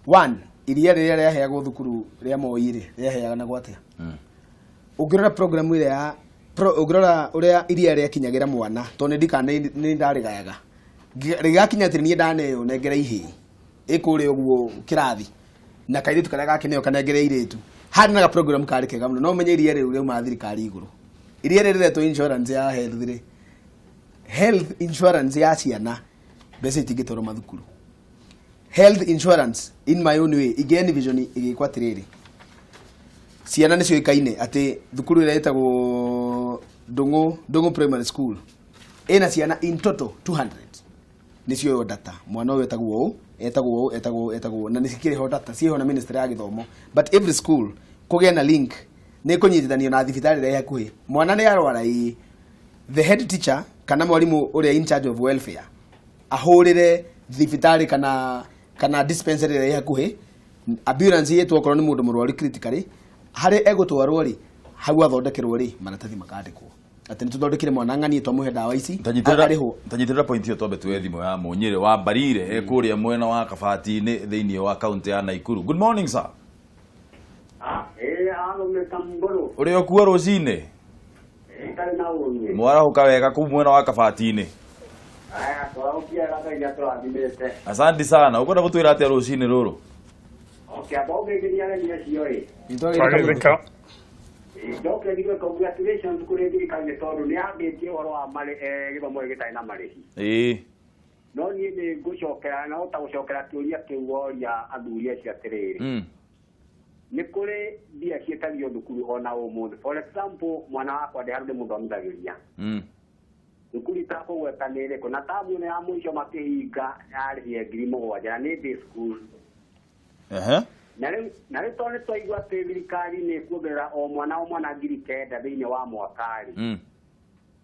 one, iria rĩrĩa rĩaheagwo thukuru rĩa Moi rĩ, rĩaheanagwo atĩa? Ũngĩrora program ĩrĩa ya ũngĩrora ũrĩa iria rĩakinyagĩra mwana, tondũ nĩ ndikana nĩ ndarĩgayaga, rĩgakinya atĩ niĩ ndaneo nengere ihĩĩ ĩkũrĩa ũguo kĩrathi, na kairĩtu karĩa gakĩneo kanengere irĩtu. Harĩ na ga program karĩ kega mũno, no ũmenye iria rĩu rĩauma thirikari igũrũ. Iria rĩrĩ rĩretwo insurance ya health rĩ, health insurance ya ciana, mbeca itingĩtwarwo mathukuru. Health insurance, in my own way, ingĩ envision ĩgĩkwo atĩrĩrĩ, ciana nĩ ciũĩkaine atĩ thukuru ĩrĩa ĩtagwo Ndũng'ũ Primary School ĩna ciana in total 200. Nĩ cioywo data, mwana ũyũ etagwo ũũ, etagwo ũũ, etagwo ũũ, etagwo ũũ, na nĩ cikĩrĩ ho data ciĩho na ministry ya gĩthomo, but every school kũgĩe na link nĩ kũnyitithanio na thibitarĩ ĩrĩa ĩ hakuhĩ. Mwana nĩ arwara, ĩ the head teacher kana mwarimũ ũrĩa in charge of welfare ahũrĩre thibitarĩ kana dispensary ĩrĩa ĩ hakuhĩ, ambulance yĩtwo okorwo nĩ mũndũ mũrwaru critically, harĩa egũtwarwo rĩ, hau athondekerwo rĩ, maratathi makandĩkwo atĩ nĩ tũthondekire mwana ng'ani, twamũhe ndawa ici, arĩhwo. Tanyitĩrĩra point ĩyo, twambe tuoe thimũ ya Mũnyĩrĩ wa Mbarire e kũrĩa mwena wa Kabati-inĩ thĩinĩ wa kaunti ya Naikuru. Good morning, sir. Arũme ta mbũrũ. Ũrĩ o kuo rũcinĩ? Itarĩ na ũru. Mwarahũka wega kũu mwena wa Kabati-inĩ? Aya, tũrahũkia Ngai nĩ atũrathimĩte. Asante sana. Ũkwenda gũtwĩra atĩa rũcinĩ rũrũ? Okay, amba ũngĩngiria ageni acio ĩ. Twagĩthĩka. Njoke njigue congratulations kũrĩ thirikari nĩ tondũ nĩ yambĩtie ũhoro wa gĩthomo gĩkĩ gĩtarĩ na marĩhi. No niĩ nĩ ngũcokera na hota gũcokera kĩũria kĩu woria athuri acio atĩrĩrĩ. Nĩ kũrĩ mbia ciĩtagio thukuru ona ũmũthĩ. For example, mwana wakwa ndĩ handũ ndĩmũthomithagĩria. Thukuru itakũgweta nĩ ĩrĩkũ, na tamu ĩno ya mũico makĩhinga yarĩhire 7,000 na nĩ day school. Na rĩu tondũ nĩ twaigua atĩ thirikari nĩ ĩkuongerera o mwana o mwana 9,000 thĩinĩ wa mwaka rĩ,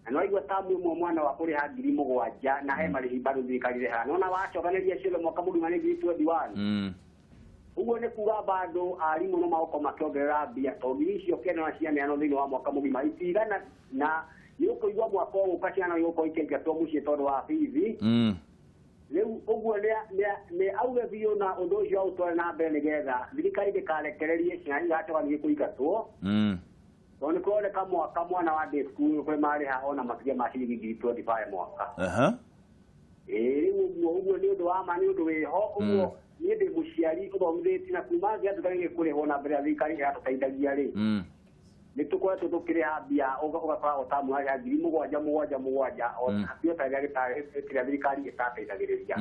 na nĩwaigua tamu ĩmwe mwana wa kũrĩha 7,000 na he marĩhi bado thirikari ĩrĩhaga, nona wacokanĩria ciothe mwaka mũgima nĩ 21,000. Ũguo nĩ kuga bado arimũ no magũkorwo makĩongerera mbia, tondũ 9,000 na cianeanwo thĩinĩ wa mwaka mũgima itigana, na nĩ ũkũigua mwaka ũgũka ciana igũkorwo ikĩingatwo mũciĩ tondũ wa bithi. Rĩu ũguo nĩ auge biũ na ũndũ ũcio aũtware na mbere nĩgetha thirikari ndĩkarekererie ciana igacoka ningĩ kũingatwo, tondũ nĩ kũroneka mwaka mwana wa day school kũrĩ marĩha ona makĩria ma ciringi 25,000 mwaka. Ĩĩ, rĩu ũguo nĩ ũndũ wa ma, nĩ ũndũ wĩho ũguo. Niĩ ndĩ mũciari ũthomithĩtie na kuma ngĩatuĩka nĩ kũrĩhwo na mbere ya thirikari ĩratũteithagia rĩ, nĩ tũkoretwo tũkĩrĩha mbia, ũgakora o tamu harĩha 7,000 7 7 o hatirĩ ta kĩrĩa thirikari ĩtateithagĩrĩria.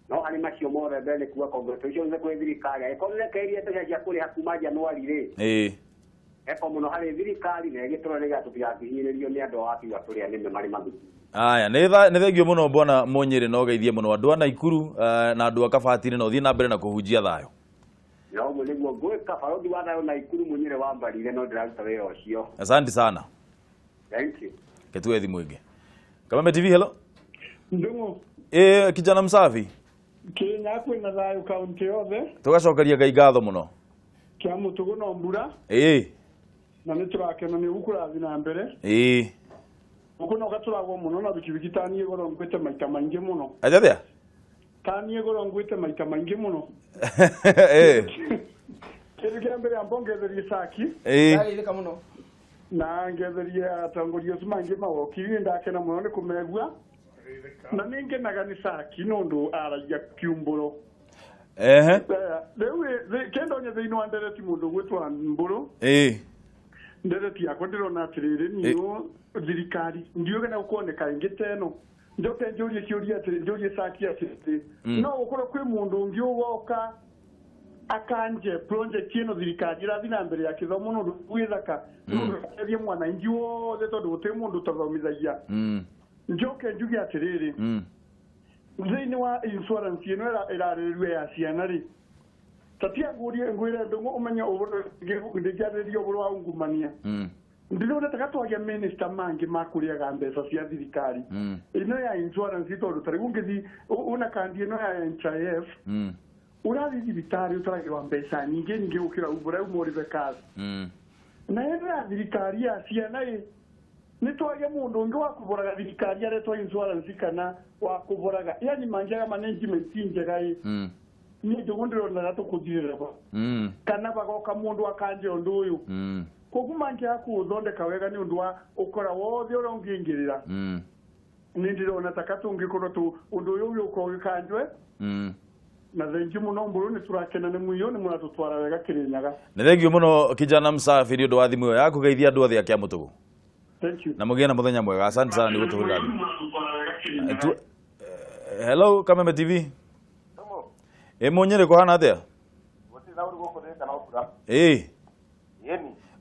No harĩ macio mothe, mbere nĩ kuga congratulations kũrĩ thirikari, angĩkorwo nĩ rekereirie mbeca cia kũrĩha kuma Januari rĩ, eko mũno harĩ thirikari na ĩgĩtũra nĩgetha tũtigakĩhinyĩrĩrio nĩ andũ a wakiuga tũrĩa nĩme marĩ mathukuru. Aya, nĩ thengio mũno, bwana Mũnyĩrĩ, na ũgeithie mũno andũ a Naikuru na andũ a Kabati-inĩ, na ũthiĩ na mbere na kũhunjia thayũ. Na ũguo nĩguo ngwĩka, barothi wa thayũ Naikuru Mũnyĩrĩ wa Mbarire, no ndĩraruta wĩra ũcio. Asante sana. Thank you. Ketue thimũ ĩngĩ. Kameme TV, hello. Ndung'u. Ĩ, kijana msafi. Kĩnya kwĩna thayũ kaunti yothe. Tũgacokeria Ngai ngatho mũno. Kĩa mũtugo no mbura. Na nĩ tũrakena nĩ ũguo kũrathiĩ na mbere. Gũkũ no gatũragwo mũno na bikibiki, ta niĩ goro ngwĩte maita maingĩ mũno. Atĩa? Ta niĩ goro ngwĩte maita maingĩ mũno. Kĩndũ kĩa mbere, amba ngetherie caki. Ndarĩrĩka mũno. Na ngetherie atongoria acio mangĩ mawokiri, nĩ ndakena mũno nĩ kũmegua na nĩ ngenaga nĩ caki nĩ aragia kiumbũro. Rĩu kĩndonya thĩinĩ wa ndereti mũndũ ũgwĩtwa Mbũrũ. Ndereti yakwa ndĩrona atĩrĩrĩ, niũ thirikari ndiũĩ kana gũkuoneka ĩngĩ ta ĩno. Njoke njũrie kĩũria atĩrĩ, njũrie caki atĩrĩ, no gũkorwo kwĩ mũndũ ũngĩ ũgoka akanje project ĩno thirikari ĩrathiĩ na mbere ya gĩthomo, nĩ ũndũ gwĩthaka, nĩ ũndũ ũrateithia mwananchi wothe, tondũ gũtirĩ mũndũ ũtathomithagia. Njoke njuge atĩrĩrĩ, thĩinĩ wa insurance ĩno ĩrarĩrĩrio ya ciana rĩ, tatia ngũrie ngwĩre ndũng'ũ ũmenye ndĩngĩarĩrĩria ũhoro wa ungumania. Ndĩrona ta gatwagia minister mangĩ makũrĩaga mbeca cia thirikari ĩno ya insurance, tondũ ta rĩu ũngĩthi una kandi ĩno ya NHIF, ũrathiĩ thibitarĩ ũtaragĩrwa mbeca nyingĩ nyingĩ gũkĩra ũrĩa uma ũrĩbe cash. Na ĩno ya thirikari ya ciana ĩ, nĩ twage mũndũ ũngĩ wa kũboraga thirikari aretwo insurance kana wa kũboraga, yani mangĩaga management njega ĩ, niĩ njũgũ ndĩronaga tũkũthirĩra ba kana bagoka mũndũ akanje ũndũ ũyũ. Koguo mangĩaga kũũthondeka wega nĩ ũndũ wa ũkora wothe ũrĩa ũngĩingĩrĩra, nĩ ndĩrona ta katũngĩkorwo tũ ũndũ ũyũ ũgĩũka ũgĩkanjwe. Na thengi mũno Mbũrũ, nĩ tũrakena nĩ mũiyo, nĩ mũratũtwara wega Kĩrĩnyaga. Nĩ thengio mũno, kijana msafi, nĩ ũndũ wa thimũ ĩyo yaku. Geithia andũ othe a Kĩamũtũgũ. Thank you. Na mũgĩe na mũthenya mwega. Asante sana nĩ gũtũhũrĩra thimũ. Hello, Kameme TV. Ĩ, Mũnyĩrĩ, kũhana atĩa? Ĩ,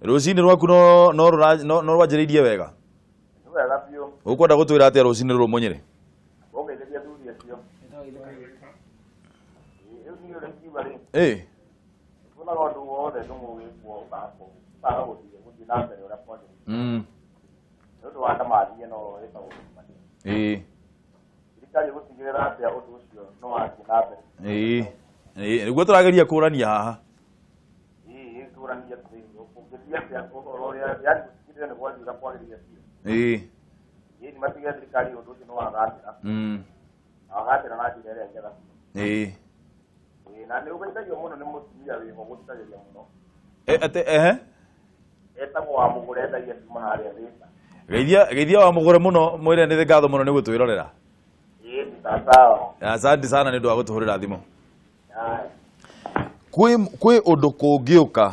rũcinĩ rwaku no rwanjĩrĩirie wega? Wega biũ. Ũkwenda gũtwĩra atĩa rũcinĩ rũrũ, Mũnyĩrĩ? Ũgeithĩria athuri. Ingiuga rĩ, tuonaga ũndũ wothe ndũmũgĩkwo ũkaga gũthiĩ na mbere ũrĩa kwagĩrĩire. Nĩ ũndũ wa ndamathi ĩno ĩtagwo Kĩmani. Thirikari ĩgũtigĩrĩra atĩa ũndũ ũcio no wathiĩ na mbere? Ĩĩ. Ĩĩ, nĩguo tũrageria kũrania haha. Ĩĩ, ĩkũrania atĩrĩrĩ, ũngĩthiĩ atĩa ũhoro ũrĩa, yaani gũtigĩrĩra nĩ gwathiĩ ũrĩa kwagĩrĩire biũ. Ĩĩ, nĩ matigĩrĩre thirikari ũndũ ũcio nĩ wagacĩra. Na wagacĩra na njĩra ĩrĩa njega biũ. Ĩĩ, na nĩ ũgeithagio mũno nĩ mũtumia wĩho gũthikagĩrĩria mũno. Ate ehe. Etagwo wa mũgũre endagia cuma harĩa Thĩka. Geithia geithia wa mũgũre mũno mwĩre nĩ ngatho mũno nĩ gũtwĩrorera. Ĩĩ, nĩ sawa. Asante sana nĩ ũndũ wa gũtũhũrĩra thimũ. Haya. Kwĩ ũndũ kũngĩũka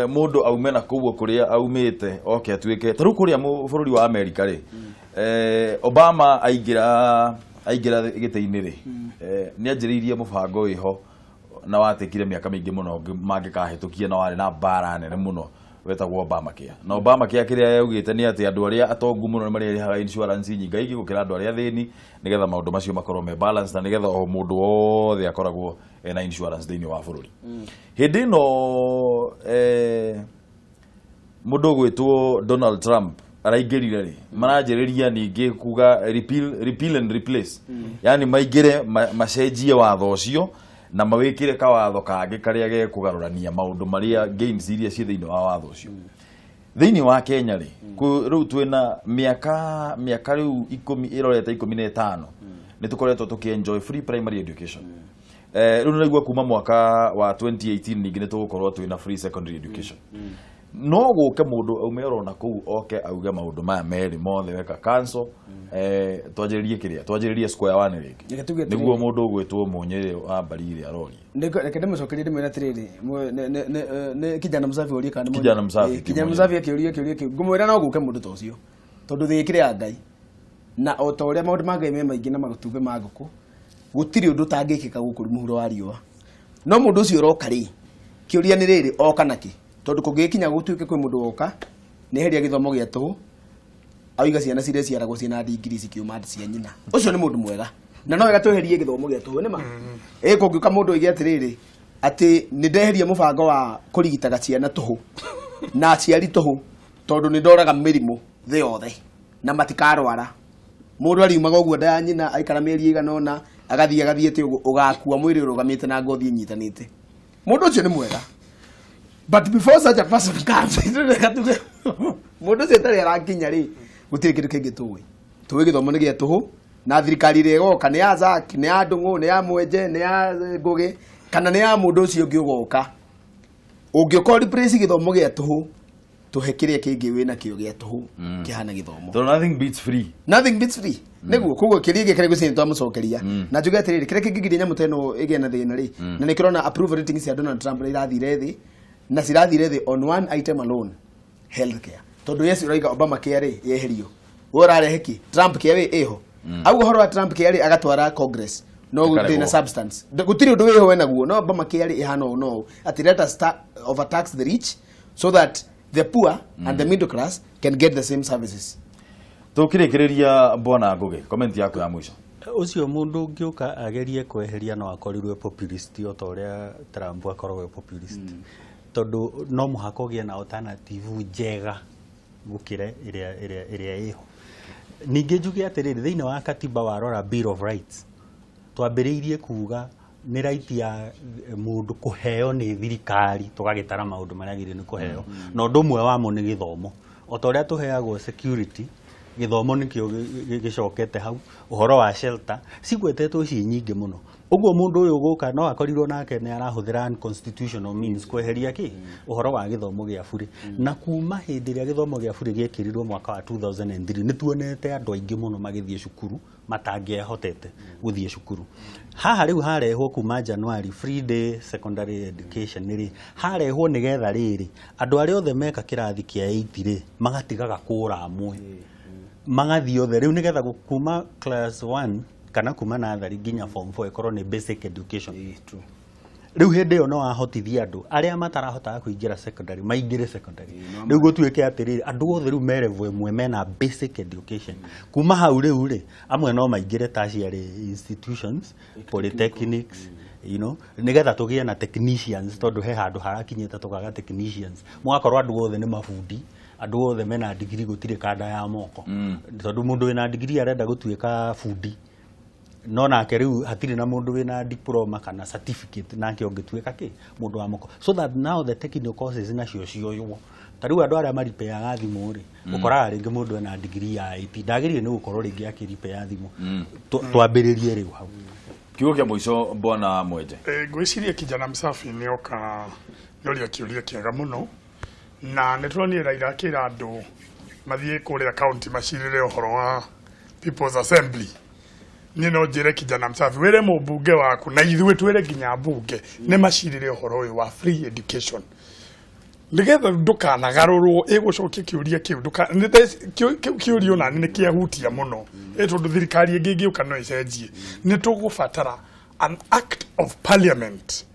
mũndũ aume na kũu kũrĩa aumĩte oke atuĩke ta rĩu kũrĩa bũrũri wa Amerika rĩ, Obama aingĩra gĩtĩ-inĩ rĩ, nĩ anjĩrĩirie mũbango wĩho na watĩkire mĩaka mĩingĩ mũno mangĩkahĩtũkia na warĩ na mbara nene mũno wetagwo Obamacare. Na Obamacare kĩrĩa yaugĩte nĩ atĩ andũ arĩa atongu mũno nĩ marĩrĩhaga insurance nyingaingĩ gũkĩra andũ arĩa athĩni nĩgetha maũndũ macio makorwo me balance na nĩgetha o mũndũ wothe akoragwo ena insurance thĩinĩ wa bũrũri. Hĩndĩ ĩno mũndũ ũgwĩtwo Donald Trump araingĩrire rĩ, maranjĩrĩria ningĩ kuga repeal and replace, yani maingĩre macenjie watho ũcio na mawĩkĩre kawatho kangĩ karĩa gekũgarũrania maũndũ marĩa gains iria ciĩ thĩinĩ wa watho ũcio. Thĩinĩ wa Kenya rĩ, rĩu twĩna mĩaka rĩu 10 ĩrorete 15 nĩ tũkoretwo tũkĩ enjoy free primary education. Rĩu nĩraigua kuma mwaka wa 2018 ningĩ nĩ tũgũkorwo twĩna free secondary education. No gũke mũndũ aume oro na kũu oke auge maũndũ maya merĩ mothe weka cancel, twanjĩrĩrie kĩrĩa twanjĩrĩrie square one rĩngĩ. Reke tuge atĩrĩrĩ. Nĩguo mũndũ ũgwĩtwo Mũnyĩrĩ wa Mbarire aroria. Reke ndĩmũcokerie ndĩmwĩre atĩrĩrĩ, nĩ kijana msafi orie kana nĩ Mũnyĩrĩ? Kijana msafi, ti Kijana Mũnyĩrĩ. msafi akĩũria kĩũria kĩu. Ngũmwĩra no gũke mũndũ ta ũcio tondũ thĩ ĩkĩrĩ ya Ngai, na o ta ũrĩa maũndũ ma Ngai me maingĩ na matumbĩ ma ngũkũ, gũtirĩ ũndũ ũtangĩkĩka gũkũ mũhuro wa riũa. No mũndũ ũcio ũroka rĩ, kĩũria nĩ rĩrĩ, oka nakĩ? Tondũ kũngĩgĩkinya gũtuĩke kwĩ mũndũ woka, nĩ eheria gĩthomo gĩa tũhũ, auga ciana ciria ciaragwo ciĩna ndigiri cikiuma cia nyina. Ũcio nĩ mũndũ mwega. Na no wega tweherie gĩthomo gĩa tũhũ, nĩ ma? Ĩ kũngĩũka mũndũ oige atĩrĩrĩ, atĩ nĩ ndeheria mũbango wa kũrigitaga ciana tũhũ na aciari tũhũ, tondũ nĩ ndoraga mĩrimũ thĩ yothe na matikarwara. Mũndũ ariumaga ũguo nda ya nyina aikara mĩeri ĩigana ũna, agathiĩ agathiĩte ũguo, ũgakua mwĩrĩ ũrũgamĩte na ngothi ĩnyitanĩte. Mũndũ ũcio nĩ mwega. But before such a person comes, reka tuge, mũndũ ũcio atarĩ arakinya rĩ, gũtirĩ kĩndũ kĩngĩ tũĩ. Tũĩ gĩthomo nĩ gĩa tũhũ, na thirikari ĩrĩa ĩgoka nĩ ya Zack, nĩ ya Ndung'u, nĩ ya Mwenje, nĩ ya Ngũgĩ, kana nĩ ya mũndũ ũcio ũngĩ ũgoka. Ũngĩũka replace gĩthomo gĩa tũhũ, tũhe kĩrĩa kĩngĩ wĩna kĩo gĩa tũhũ kĩhana gĩthomo. So nothing beats free. Nothing beats free. Nĩguo, koguo kĩrĩa gĩkĩrĩ gwĩciria nĩtwamũcokeria. Na njuge atĩrĩrĩ, kĩrĩa kĩngĩgiria nyamũ ta ĩno ĩgĩe na thĩna rĩ, na nĩkĩrona approval ratings cia Donald Trump nĩ irathire thĩ, na cirathire thĩ on one item alone, healthcare. Tondũ yes ũrauga Obamacare rĩ, yeherio. We ũrarehe kĩ? Trump care rĩ, ĩho. Auga ũhoro wa Trump care rĩ, agatwara Congress. No gũtirĩ na substance. Gũtirĩ ũndũ wĩho wenaguo, no Obamacare rĩ, ĩhana ũũ na ũũ. Atĩ let us overtax the rich so that the poor and the middle class can get the same services. Tũkĩrĩkĩrĩria Bwana Ngũgĩ, comment yaku ya mũico. Ũcio mũndũ ũngĩũka agerie kweheria no akorirwe populist o ta ũrĩa Trump akoragwo e populist. Tondũ no mũhaka ũgĩe na alternative njega gũkĩra ĩrĩa ĩho. Ningĩ njuge atĩrĩrĩ, thĩinĩ wa katiba warora Bill of Rights, twambĩrĩirie kuga nĩ right ya mũndũ kũheo nĩ thirikari, tũgagĩtara maũndũ marĩa agĩrĩire nĩ kũheo. Na ũndũ ũmwe wamo nĩ gĩthomo. O ta ũrĩa tũheagwo security, gĩthomo nĩkĩo gĩcokete hau, ũhoro wa shelter, cigwetetwo ciĩ nyingĩ mũno. Ũguo mũndũ ũyũ ũgũka no akorirwo nake nĩ arahũthĩra unconstitutional means kweheria kĩ? Ũhoro wa gĩthomo gĩa bure. Na kuma hĩndĩ ĩrĩa gĩthomo gĩa bure gĩekĩrirwo mwaka wa 2003, nĩ tuonete andũ aingĩ mũno magĩthiĩ cukuru matangĩahotete gũthiĩ cukuru. Haha rĩu harehwo kuma January free day secondary education rĩ, harehwo nĩgetha rĩrĩ, andũ arĩa othe meka kĩrathi kĩa 8 rĩ, magatigaga kũra amwe. Magathiĩ othe rĩu nĩgetha kuma class 1 kana kuma nursery nginya form 4 ĩkorwo nĩ basic education. Rĩu hĩndĩ ĩyo no ahotithie andũ arĩa matarahotaga kũingĩra secondary maingĩre secondary. Rĩu gũtuĩke atĩrĩrĩ, andũ othe rĩu me level ĩmwe, mena basic education. Kuma hau rĩu rĩ, amwe no maingĩre tertiary institutions, polytechnics, nĩgetha tũgĩe na technicians, tondũ he handũ harakinyĩte tũkaga technicians. Mũgakorwo andũ othe nĩ mabundi, andũ othe mena digiri, gũtirĩ kanda ya moko, tondũ mũndũ wĩna digiri arenda gũtuĩka bundi, no nake rĩu hatirĩ na mũndũ wĩna diploma kana certificate nake ũngĩtuĩka kĩ mũndũ wa moko, so that now the technical courses nacio cioywo. Ta rĩu andũ arĩa maripeaga thimũ rĩ, ũkoraga rĩngĩ mũndũ ena digiri ya IT, ndagĩrĩire nĩ gũkorwo rĩngĩ akĩripea thimũ. Twambĩrĩrie rĩu hau. Kiugo kĩa mũico, bwana Mwenje. Ngwĩciria kijana msafi nĩ oka nĩoria kĩũria kĩega mũno, na nĩ tũronire Raila akĩra andũ mathiĩ kũrĩa county macirĩre ũhoro wa People's Assembly. Niĩ no njĩre kijana msafi, wĩre mũmbunge waku na ithuĩ twĩre nginya mbunge nĩ macirĩre ũhoro ũyũ wa free education, nĩgetha ndũkanagarũrwo. Ĩgũcokia kĩũria kĩu kĩu kĩũria onani nĩ kĩahutia mũno, ĩ tondũ thirikari ĩngĩ ĩngĩũka no ĩcenjie. Nĩ tũgũbatara an act of parliament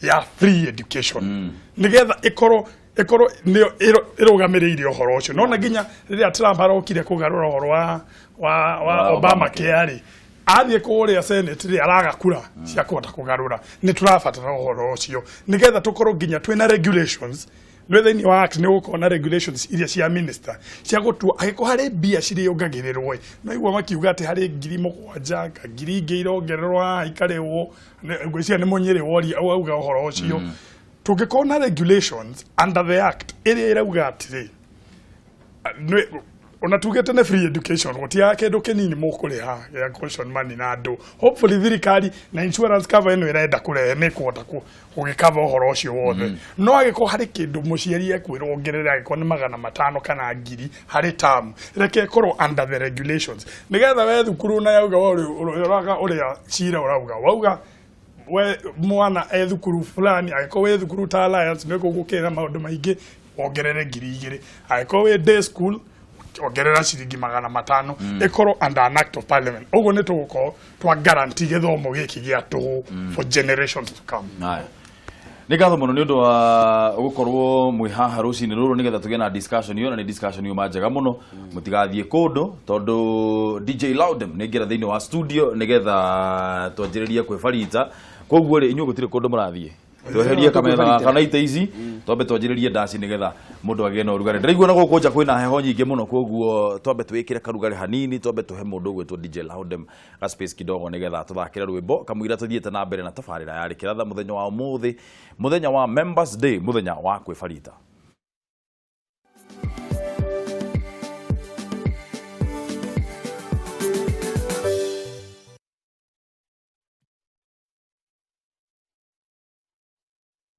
ya free education, nĩgetha ĩkorwo nĩyo ĩrũgamĩrĩire ũhoro ũcio. No na nginya rĩrĩa Trump arokire kũgarũra ũhoro wa wa Obamacare rĩ, athiĩ kũrĩa Senate rĩ, araga kura cia kũhota kũgarũra. Nĩ tũrabatara ũhoro ũcio nĩgetha tũkorwo nginya twĩna regulations. Nĩ thĩinĩ wa act nĩ gũkorwo na regulations iria cia minister cia gũtua angĩkorwo harĩ mbia cirĩongagĩrĩrwo ĩ. No igua makiuga atĩ harĩ 7,000 ka ngiri ingĩ irongererwo haha ikarĩhwo. Ngwĩciria nĩ mũnyĩrĩ woria wauga ũhoro ũcio. Tũngĩkorwo na regulations under the act ĩrĩa ĩrauga atĩrĩ, ona tugĩte nĩ free education, gũtiaga kĩndũ kĩnini mũkũrĩha gĩa caution money, na andũ hopefully thirikari na insurance cover ĩno ĩrenda kũrehe nĩ ĩkũhota gũgĩcover ũhoro ũcio wothe. No angĩkorwo harĩ kĩndũ mũciari ekwĩrwo ongerere, angĩkorwo nĩ 500 kana 1,000 harĩ term, reke ĩkorwo under the regulations, nĩgetha we thukuru na yauga ũraga ũrĩa cira ũrauga wauga we mwana e thukuru fulani, angĩkorwo wĩ thukuru ta Alliance nĩ gũgũkĩra maũndũ maingĩ, wongerere 2,000. Angĩkorwo wĩ day school, ongerera ciringi 500. Ĩkorwo under an act of parliament. Ũguo nĩ tũgũkorwo twa guarantee gĩthomo gĩkĩ gĩa tũhũ for generations to come. Haya, nĩ ngatho mũno nĩ ũndũ wa gũkorwo mwĩ haha rũcinĩ rũrũ, nĩgetha tũgĩe na discussion ĩyo, na nĩ discussion yuma njega mũno. Mũtigathiĩ kũndũ, tondũ DJ Loudem nĩ ingĩra thĩinĩ wa studio nĩgetha twanjĩrĩrie kwĩbarita. Koguo rĩ, inyuĩ gũtirĩ kũndũ mũrathiĩ, tweherie kametha gaka na ite ici, twambe twanjĩrĩrie ndaci nĩgetha mũndũ agĩe na ũrugarĩ. Ndĩraigua na gũkũ nja kwĩna heho nyingĩ mũno, koguo twambe twĩkĩre karugarĩ hanini, twambe tũhe mũndũ ũgwĩtwo DJ Loudem ga space kidogo nĩgetha tũthakĩre rwĩmbo kamũira tũthiĩte na mbere na tabarĩra ya Rĩkĩratha mũthenya wa ũmũthĩ, mũthenya wa Members Day, mũthenya wa kwĩbarita.